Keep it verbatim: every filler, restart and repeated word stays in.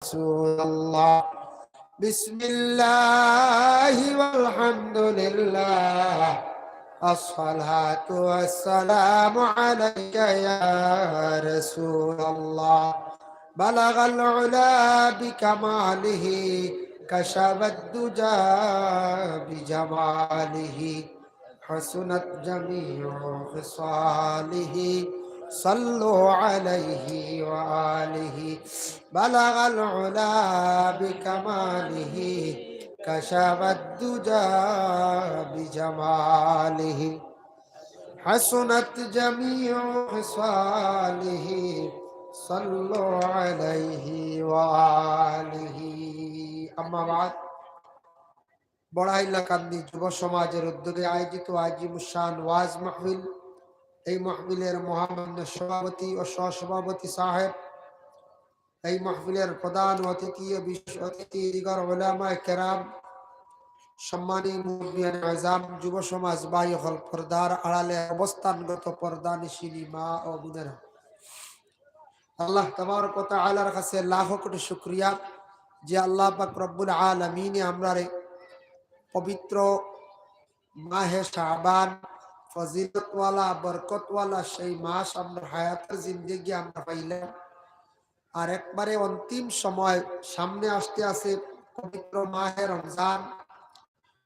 رسول الله. بسم الله والحمد لله، الصلاة والسلام عليك يا رسول الله. بلغ العلا بكماله، كشف الدجى بجماله، حسنت جميع خصاله، صلوا عليه وآله. بلغ العلا بكماله، كشف الدجى بجماله، حسنت جميع خصاله، صلوا عليه وآله. أما بعد، বড়াইল্লাকান্দি যুব সমাজের উদ্যোগে আয়োজিত আজিমুশান ওয়াজ মাহফিল। এই মাহফিলের মহামান্য সভাপতি ও সহসভাপতি সাহেব, এই মাহফিলের প্রধান অতিথি ও বিশেষ অতিথি, দিগর উলামায়ে কেরাম, সম্মানী মুরব্বিয়ানে আজাম, যুব সমাজ ভাই অকল, পর্দার আড়ালে অবস্থানগত পর্দানিশিনী মা ও বোনেরা, আল্লাহ তাবারক ওয়া তাআলার কাছে লাখো কোটি শুকরিয়া যে আল্লাহ পাক রব্বুল আলামিনে আমরারে পবিত্র মাহে শাবান, ফজিলতওয়ালা, বরকতওয়ালা সেই মাস আমরার হায়াতের জিন্দেগি আমরা পাইলাম। আর একবারে অন্তিম সময় সামনে আসতে আছে পবিত্র মাহে রমজান,